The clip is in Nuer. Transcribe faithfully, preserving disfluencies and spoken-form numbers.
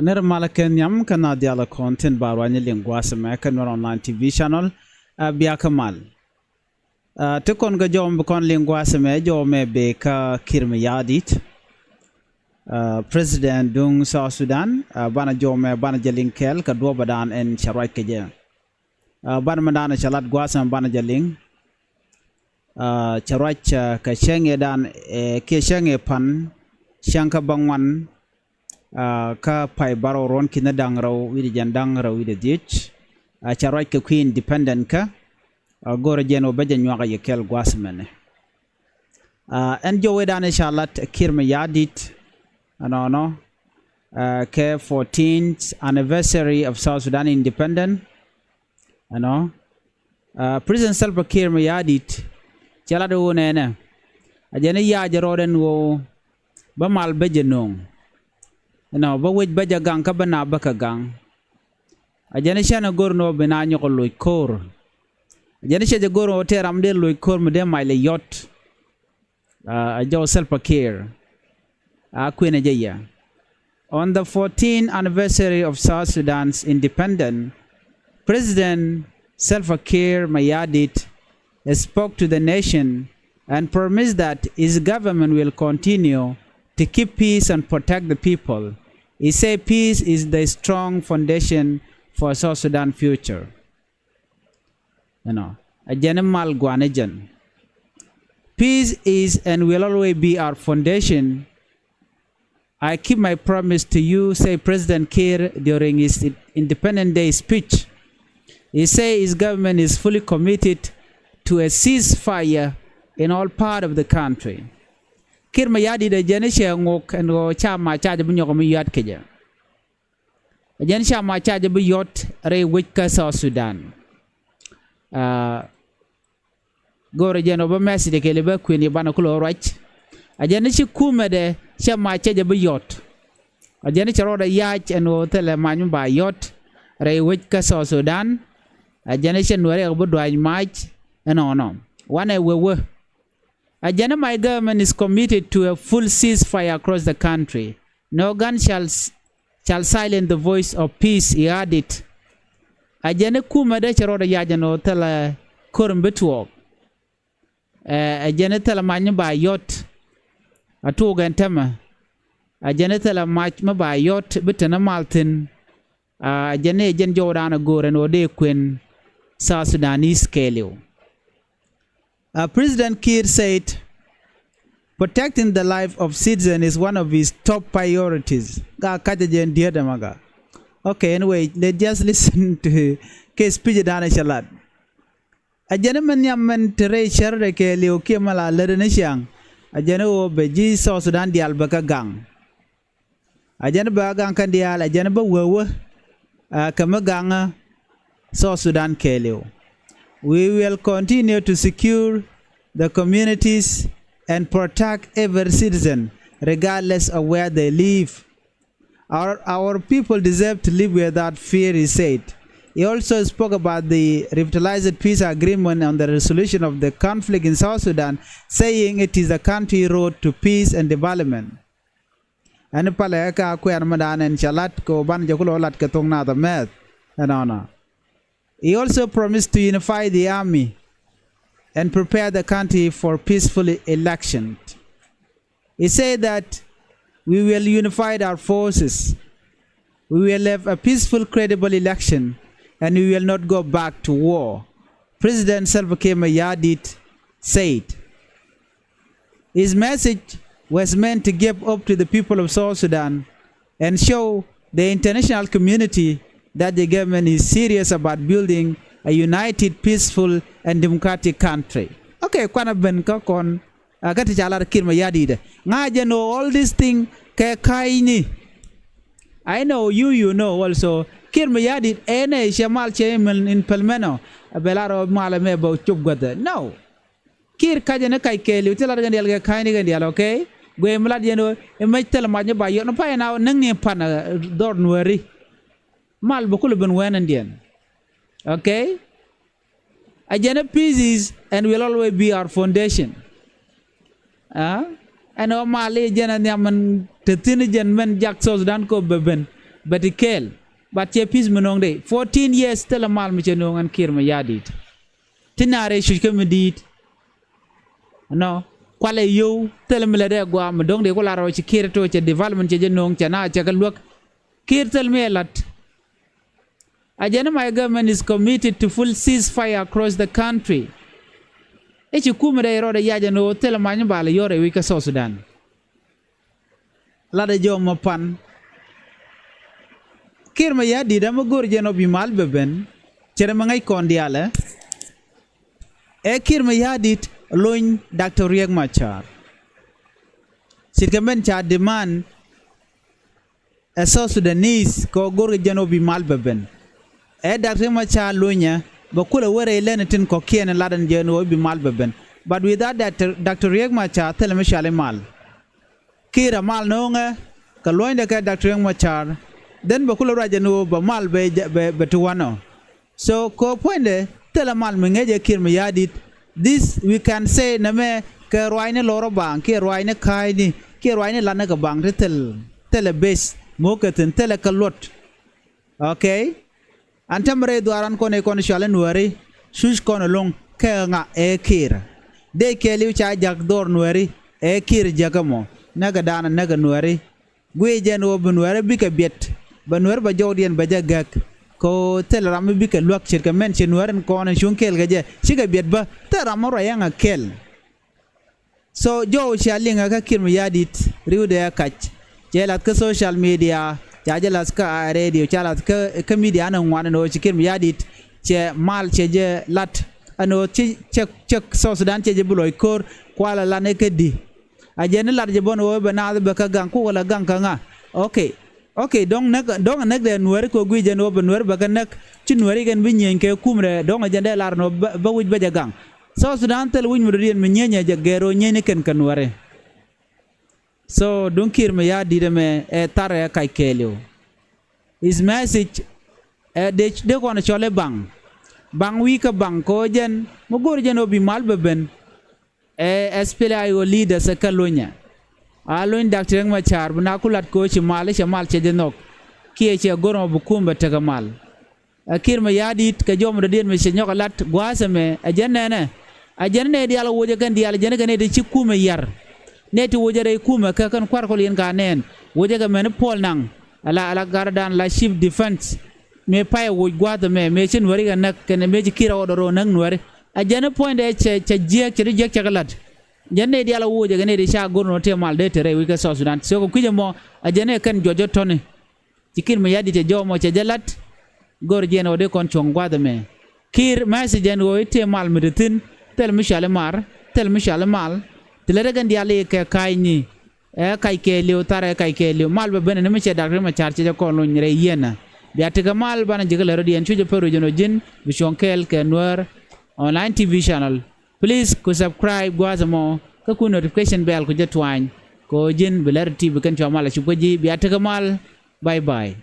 Nɛr malä kɛ nhiam kä na dialɛ kɔn tin ba ruany liŋ gua̱a̱th ɛmɛ kä Nuer Online T V channel. Ɛ bia kä mal. Ɛ ti kɔn kɛ jɔw mi bi kɔn liŋ gua̱a̱th ɛmɛ, jɔw mɛ bee kä Kiir Mayardit, ɛ president duŋ South Sudan. Ɛ banɛ jɔw mɛ banɛ jɛ liŋ kɛɛl kɛ duɔpɛ dan ɛn cɛ ruac kɛ jɛ. Ɛ banɛ mɛ dan cɛ lat gua̱a̱th ɛmɛ banɛ jɛ liŋ. Ɛ cɛ ruac, ɛ kɛ cäŋ ɛ dan, ɛ kiɛ cäŋ ɛ pan, cäŋ kä bäŋuan, ɛ kä pay bärɔw ruɔ̱n ki̱n da̱ŋ rɛw wi̱cdɛ jiɛn da̱ŋ rɛw wi̱cdɛ dhiec. Ɛ cɛ ruac kɛ kui̱ independent kä, ɛ go̱rɛ jɛn wä bä jɛ nyuak a yɛ kɛl gua̱a̱th mɛnɛ. Ɛ ɛn jɔw ɛ dan ɛ ca lat Kiir Mayardit, ɛnɔnɔ, ɛ kɛ fourteenth anniversary of South Sudan independent. Ɛnɔ, ɛ president Salva Kiir Mayardit cɛ lat ɣöö nɛnɛ, ɛ jɛn i̱ ya̱a̱ jɛ rɔɔdɛn ɣöö bä mal bä jɛ no̱o̱ŋ. Ɛnɔ, bä wec bä jɛ gaŋ kä bä na bä kɛ gaŋ. Ɛ jɛn i̱ cɛn ɛ go̱r ni ɣöö bi na nyɔk ɛ loc ko̱o̱r. Ɛ jɛn i̱ cɛ jɛ go̱r ni ɣöö tëë ram dee loc ko̱o̱r mi dee mac lɛ yɔt. Ɛ jɔw Salva Kiir. A kuenɛ jɛ yɛ. On the fourteenth anniversary of South Sudan's independence, President Salva Kiir Mayardit spoke to the nation and promised that his government will continue to keep peace and protect the people. He said peace is the strong foundation for South Sudan future. Ɛnɔ, ɛ jɛn i̱ mal gua̱a̱n ɛ jɛn. Peace is and will always be our foundation. I keep my promise to you, said President Kiir during his Independence Day speech. He said his government is fully committed to a ceasefire in all part of the country. Kiir Mayardit ɛ jɛn i̱ cɛ ŋok ɛn ɣöö ca ma ca jɛ bi nyɔk mi yuat kɛ jɛ. Ɛ jɛn ca ma ca jɛ bi yɔt rɛy wec kä South Sudan. Ɛ go̱o̱rɛ jɛn ɔ bä message kɛɛli bä kuën i̱ banɛ kulɛ ruac. Ɛ jɛn ci kumɛdɛ cɛ ma cɛ jɛ bi yɔt. Ɛ jɛn cɛ rɔɔdɛ yac ɛn ɣöö thilɛ mac mi ba yɔt rɛy wec kä South Sudan. Ɛ jɛn cɛ nuɛri ɛ bi duac mac ɛnɔnɔ. Wanɛ wewä. Ɛ jɛn i̱ my government is committed to a full ceasefire across the country. No gun shall, shall silence the voice of peace, he added. Ɛ jɛn i̱ kumɛ dee cɛ rɔɔdɛ yac ɛn ɣöö thilɛ ko̱r mi bi tuɔɔk. Ɛ jɛn i̱ thilɛ mac mi ba yɔt. A tuɔɔk ɛn tämɛ. Ɛ jɛn i̱ thilɛ mac mi ba yɔt bi teni mal thi̱n. Ɛ jɛn i̱ jɛn jɔwdan a go̱o̱r ɛn ɣöö dee kuën South Sudanese kɛɛliw. Ɛ President Kiir said protecting the life of citizen is one of his top priorities. Gaa kacä jɛn diet ɛmɛ gaa. Okay, anyway, let's just listen to kɛ speech dan ɛ cɛ lat. Ɛ jɛn i̱ mɛn nhiam mɛn te rɛy cär rɛ kɛɛliw kiɛ mɛ la lät ɛn i̱ ciaŋ. Ɛ jɛn i̱ ɣöö bɛ ji̱ South Sudan diaal bɛ kä gaŋ. Ɛ jɛn bä gaŋ kɛn diaal, ɛ jɛn bä wewä, ɛ kɛ mi gaŋä South Sudan kɛɛliw. We will continue to secure the communities and protect every citizen regardless of where they live. Our, our people deserve to live without fear, he said. He also spoke about the revitalized peace agreement on the resolution of the conflict in South Sudan, saying it is the country road to peace and development. Ɛn palɛ kä kuɛɛr mi dan ɛn cɛ lat kɛ ɣöö banɛ jɛ kulɛ lat kɛ thok nath ɛ mɛth ɛnɔnɔ. He also promised to unify the army and prepare the country for peaceful election. He said that we will unify our forces. We will have a peaceful, credible election, and we will not go back to war, President Salva Kiir Mayardit said. His message was meant to give hope to the people of South Sudan and show the international community that the government is serious about building a united, peaceful, and democratic country. Okay, kuanɛ ben kä kɔn, ɛ kä ti ca lar Kiir Mayardit ɛ ŋa̱cä jɛ know all this thing kɛ ka̱cni. I know you, you know also. Kiir Mayardit ɛn ɛ cɛ mal cɛ in, in pelmɛnɔ. Ɛ bɛ lar ɔ mal ɛmɛ bɛ cop guäthɛ. No. Kiir kacä ni kac kɛɛliw ti lat kɛn diaal kɛ ka̱cni kɛn diaal, okay? Guiy mi lat yɛn ɣöö i̱ mec thil mac ni ba yɔt ni pay na näŋni pan, ɛ, dhɔr nuääri. Mal bɛ kulɛ ben wɛn in diɛn. Okay? Ɛ jɛn i̱ peace is and will always be our foundation. Aa? Ɛn ɣöö mal i̱ jɛn ɛ nhiam min te thi̱n i̱ jɛn mɛn jak South Sudan kɛ ɣöö bɛ ben. bɛ ti kɛɛl. But cɛ peace mi no̱o̱ŋ dee fourteen years thilɛ mal mi cɛ no̱o̱ŋ ɛn Kiir Mayardit. Ti naar ɛ cuc kä mi di̱i̱t. Nɔ kualɛ yio̱w thilɛ mi lɛ dee gua̱a̱ mi do̱ŋ dee ku lar ɔ ci Kiir to cɛ development cɛ jɛ no̱o̱ŋ cɛ na cɛ kɛ luäk. Kiir thil mi ɛ la̱t. Agenda, my government is committed to full ceasefire across the country. I̱ ci kumɛ dee rɔɔdɛ yac ɛn ɣöö thilɛ many bal yɔr ɛ wi̱c kä South Sudan. Latdɛ jɔw mɔ pan. Kiir Mayardit amä go̱r jɛn ɔ bi mal bɛ ben. Cɛ rɛ mɛ ŋäc kɔn diaalɛ. Ɛ Kiir Mayardit lony Doctor Riek Machar. Ce̱tkɛ mɛn ca demand ɛ South Sudanese kɛ ɣöö go̱rkɛ jɛn ɣöö bi mal bɛ ben. Ɛ Doctor Riek Machar lonyɛ bɛ kulɛ wä rɛy lɛn tin kɔ̱kiɛn latdɛn jɛn ɣöö bi mal bɛ ben. But without Doctor Doctor Riek Machar thilɛ mi cɔali mal. Kiir ɛ mal no̱o̱ŋɛ kɛ luɔ̱nydɛ kɛ Doctor Riek Machar. Then bɛ kulɛ ruac jɛn ɣöö bɛ mal bɛ bɛ bɛ ti wanɔ. So kɛ puɔ̱nydɛ thilɛ mal mi ŋäcɛ Kiir Mayardit. This we can say nɛmɛ kɛ ruacni lɔrɔ baŋ kiɛ ruacni ka̱a̱cni kiɛ ruacni latni kɛ baŋ ti thil thilɛ base mo̱o̱kɛ thi̱n thilɛ kɛ luɔt. Okay. An tɛmɛ rɛy dhuaaran kɔn ɛ kɔn cɔal in wääri cuc kɔn ɛlɔ̱ŋ kɛ ŋa ɛ Kiir. Dee kɛɛliw ca jak dhɔr nuääri ɛ Kiir jäkä mɔ näkɛ daanɛ näkɛ nuääri. Guic jɛn ɣöö bi nuäärä bikɛ biɛt bɛ nuäär bɛ jɔwdiɛn bɛ jɛ gäk. Kɛ ɣöö thilɛ ram mi bikɛ luäk ce̱tkɛ mɛn ci nuäär in kɔn in cuŋ kɛɛl kɛ jɛ cikɛ biɛt bä thilɛ ram mi ruac ɛŋ a kɛl. So jɔw cia liŋɛ kä Kiir Mayardit riwdɛ ɛ kac. Cɛ lath kä social media ca jɛ lath kä a radio ca lath kä kä media ni ŋuan in ɣöö ci Kiir Mayardit cɛ mal cɛ jɛ lat ɛn ɣöö ci cɛ cɛ South Sudan cɛ jɛ bi lɔc ko̱r kualɛ lan ɛ kä di. A jɛn ni lat jɛ bɔn ɣöö bɛ naath bɛ kä gaŋ kukɛ la gaŋ kä ŋa. Okay. Okay, dɔ̱ŋ näk dɔ̱ŋ näk dɛ nuääri kɛ guic jɛn ɣöö bɛ nuääri bɛ kä näk ci nuääri kɛn bi nyieny kɛ kumdɛ dɔ̱ŋ a jɛn dee lar ni ɣöö bä wi̱c bä jɛ gaŋ. South Sudan thil wi̱c mi dɔ̱diɛn mi nyieny ɛ jɛ gɛr ɣöö nyieny ni kɛn kɛ nuääri. So duŋ Kiir Mayardit ɛmɛ ɛ thar ɛ kac kɛɛliw. His message ɛ dee dee kɔn cɔl i̱ baŋ. Baŋ wi̱i̱ kä baŋ kɛ ɣöö jɛn mi go̱o̱r jɛn ɣöö bi mal bɛ ben. Ɛ SPLA-IO leaders ɛ kä lonyɛ. A lony Doctor Riek Machar bi na ku lat ko̱o̱ci mal i̱ cɛ mal cɛ jɛ nhɔk. Kiɛ cɛ go̱r mɔ bi kum bɛ tekɛ mal. Ɛ Kiir Mayardit kɛ jɔm dɔ̱diɛn mi cɛ nyɔk ɛ lat gua̱a̱th ɛmɛ ɛ jɛn nɛnɛ. Ɛ jɛn nɛy diaal ɛ wocɛ kɛn diaal ɛ jɛn kɛ nɛy ti ci kumɛ yar. Nɛy ti wocɛ rɛy kumɛ kɛ kɛn kua̱r kɔl yɛn ka nɛɛn wocɛ kɛ mɛn i̱ Puɔl Naŋ. Ala ala garadan la chief defense. Mëë pay woc gua̱a̱th ɛmɛ mëë ci nuäri kɛ näk kɛnɛ mëë ci Kiir ɛ ɣɔt ɛ ro̱o̱ näk nuäri. A jɛn i̱ puɔ̱nydɛ cɛ cɛ jiääk cɛ ti jiääk cɛ kɛ la̱t. Jɛn nɛy diaal ɛ woc ɛ kɛ nɛy ti ca go̱r nɔ tëë mal dee te rɛy wi̱c kɛ South Sudan. So kɛ kui̱c ɛmɔ a jɛn ɛ kɛn juɔc ɛ tɔ̱ni. Ci Kiir Mayardit cɛ jɔw ɛmɔ cɛ jɛ la̱t. Go̱r jiɛn ɣöö dee kɔn cuɔ̱ŋ gua̱a̱th ɛmɛ. Kiir message ɛn ɣöö i̱ tëë mal mi te thi̱n thil mi cɔal i̱ mar thil mi cɔal i̱ mal. Ti lät ɛ kɛn diaal i̱ kɛ ka̱a̱cni. Ɛ kac kɛɛliw thar ɛ kac kɛɛliw mal bɛ ben ni mi cɛ Doctor Riek Machar cɛ jɛ kɔn lony rɛy yieenä. Bia tekɛ mal banɛ ji̱ kä lät rɔ̱diɛn cucɛ pär ruec ɛn ɣöö ji̱n bi cuɔ̱ŋ kɛɛl kɛ Nuäär Online T V channel. Please ku subscribe gua̱a̱th ɛmɔ kä ku notification bell ku jɛ tuany. Kɛ ɣöö ji̱n bi lät rɔ T V kɛn cua mal a cup kä ji̱ bia tekɛ mal. Bye bye.